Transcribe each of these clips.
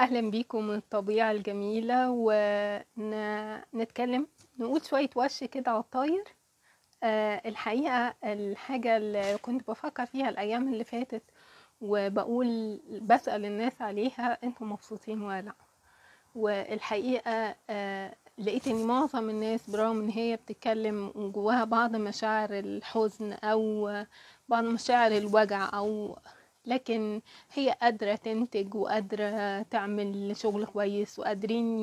أهلا بيكم من الطبيعة الجميلة، ونتكلم نقول شوية وش كده على الطاير. الحقيقة الحاجة اللي كنت بفكر فيها الأيام اللي فاتت وبقول بسأل الناس عليها، انتم مبسوطين ولا لا؟ والحقيقة لقيت ان معظم الناس برغم ان هي بتتكلم وجواها بعض مشاعر الحزن او بعض مشاعر الوجع او، لكن هي قادرة تنتج وقادرة تعمل شغل كويس وقادرين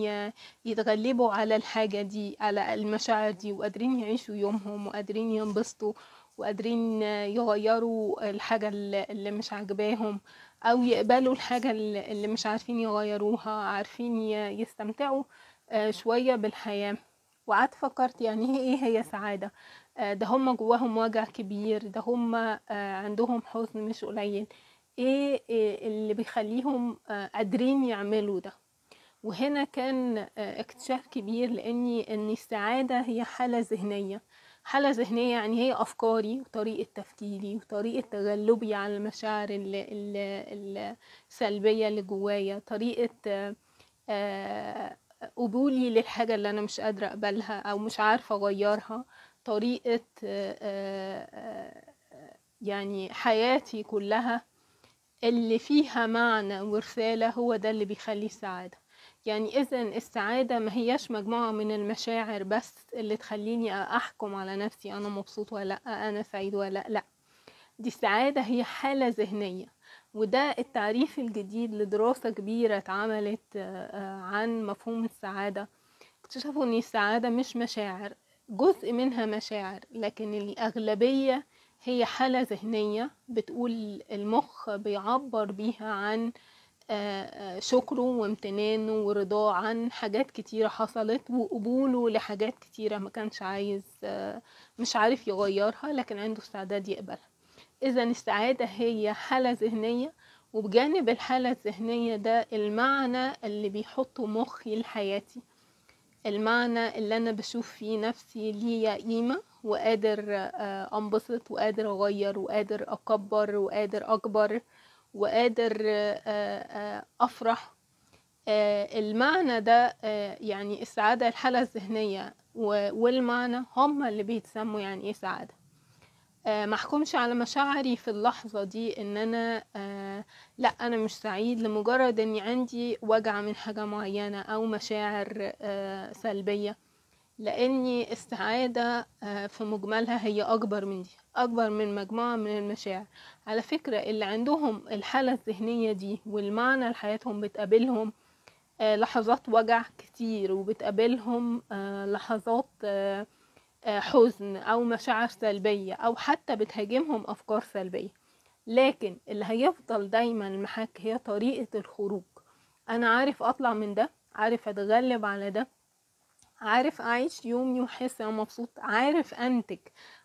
يتغلبوا على الحاجة دي، على المشاعر دي، وقادرين يعيشوا يومهم وقادرين ينبسطوا وقادرين يغيروا الحاجة اللي مش عاجباهم أو يقبلوا الحاجة اللي مش عارفين يغيروها، عارفين يستمتعوا شوية بالحياة. وقعدت فكرت يعني ايه هي سعادة؟ ده هم جواهم وجع كبير، ده هم عندهم حزن مش قليل، ايه اللي بيخليهم قادرين يعملوا ده؟ وهنا كان اكتشاف كبير، لاني ان السعادة هي حالة ذهنية. حالة ذهنية يعني هي أفكاري وطريقة تفكيري وطريقة تغلبي على المشاعر السلبية اللي جوايا، طريقة قبولي للحاجة اللي أنا مش قادرة أقبلها أو مش عارفة أغيرها، طريقة يعني حياتي كلها اللي فيها معنى ورسالة، هو ده اللي بيخلي السعادة. يعني إذن السعادة ما هياش مجموعة من المشاعر بس اللي تخليني أحكم على نفسي أنا مبسوط ولا لأ، أنا سعيد ولا لأ، دي السعادة هي حالة ذهنية. وده التعريف الجديد لدراسة كبيرة اتعملت عن مفهوم السعادة. اكتشفوا ان السعادة مش مشاعر، جزء منها مشاعر، لكن الأغلبية هي حالة ذهنية بتقول المخ بيعبر بيها عن شكره وامتنانه ورضاه عن حاجات كتيرة حصلت، وقبوله لحاجات كتيرة ما كانش عايز، مش عارف يغيرها، لكن عنده استعداد يقبلها. إذن السعادة هي حالة ذهنية، وبجانب الحالة الذهنية ده المعنى اللي بيحطه مخي لحياتي، المعنى اللي أنا بشوف فيه نفسي ليا قيمة وقادر أنبسط وقادر أغير وقادر أكبر وقادر أكبر وقادر أفرح. المعنى ده يعني السعادة، الحالة الذهنية والمعنى هما اللي بيتسموا يعني إيه سعادة. محكومش على مشاعري في اللحظة دي ان انا لا انا مش سعيد لمجرد اني عندي وجع من حاجة معينة او مشاعر سلبية، لاني السعادة في مجملها هي اكبر من دي، اكبر من مجموعة من المشاعر. على فكرة اللي عندهم الحالة الذهنية دي والمعنى لحياتهم بتقابلهم لحظات وجع كتير، وبتقابلهم لحظات حزن أو مشاعر سلبية، أو حتى بتهاجمهم أفكار سلبية، لكن اللي هيفضل دايما المحك هي طريقة الخروج. أنا عارف أطلع من ده، عارف أتغلب على ده، عارف أعيش يومي وحس أنا مبسوط، عارف أنتج،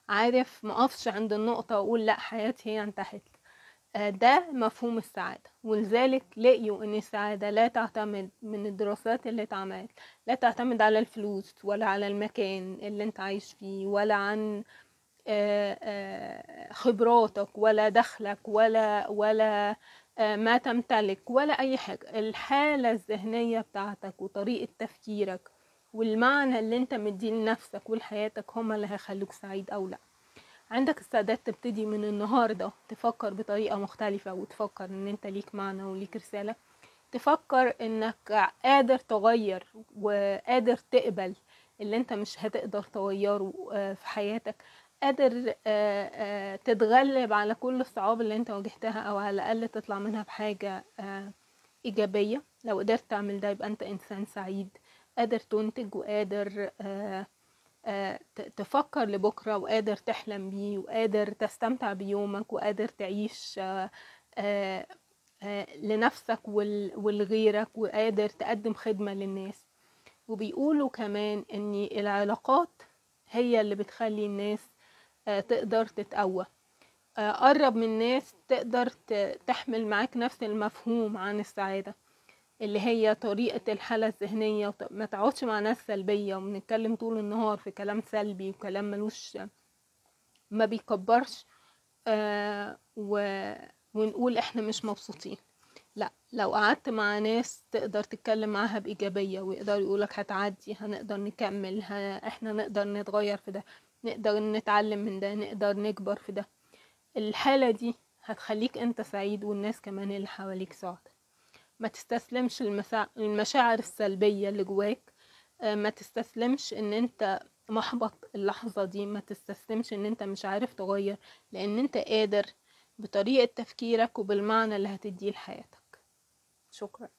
عارف مقفش عند النقطة وأقول لأ حياتي هي انتهت. ده مفهوم السعادة. ولذلك لقيوا ان السعادة لا تعتمد، من الدراسات اللي اتعملت، لا تعتمد على الفلوس ولا على المكان اللي انت عايش فيه ولا عن خبراتك ولا دخلك ولا ما تمتلك ولا اي حاجة. الحالة الذهنية بتاعتك وطريقة تفكيرك والمعنى اللي انت مديه لنفسك ولحياتك هما اللي هيخلوك سعيد او لا. عندك استعداد تبتدي من النهاردة تفكر بطريقة مختلفة، وتفكر ان انت ليك معنى وليك رسالة، تفكر انك قادر تغير وقادر تقبل اللي انت مش هتقدر تغيره في حياتك، قادر تتغلب على كل الصعاب اللي انت واجهتها او على الاقل تطلع منها بحاجة ايجابية. لو قدرت تعمل ده يبقى انت انسان سعيد، قادر تنتج وقادر تفكر لبكرة وقادر تحلم بيه وقادر تستمتع بيومك وقادر تعيش لنفسك ولغيرك وقادر تقدم خدمة للناس. وبيقولوا كمان ان العلاقات هي اللي بتخلي الناس تقدر تتقوى. قرب من الناس تقدر تحمل معاك نفس المفهوم عن السعادة اللي هي طريقة الحالة الذهنية. ما تقعدش مع ناس سلبية وبنتكلم طول النهار في كلام سلبي وكلام ملوش، ما بيكبرش، ونقول احنا مش مبسوطين. لا، لو قعدت مع ناس تقدر تتكلم معاها بإيجابية ويقدروا يقولك هتعدي، هنقدر نكمل، احنا نقدر نتغير في ده، نقدر نتعلم من ده، نقدر نكبر في ده، الحالة دي هتخليك انت سعيد والناس كمان اللي حواليك سعداء. ما تستسلمش المشاعر السلبية اللي جواك، ما تستسلمش ان انت محبط اللحظة دي، ما تستسلمش ان انت مش عارف تغير، لان انت قادر بطريقة تفكيرك وبالمعنى اللي هتديه لحياتك. شكرا.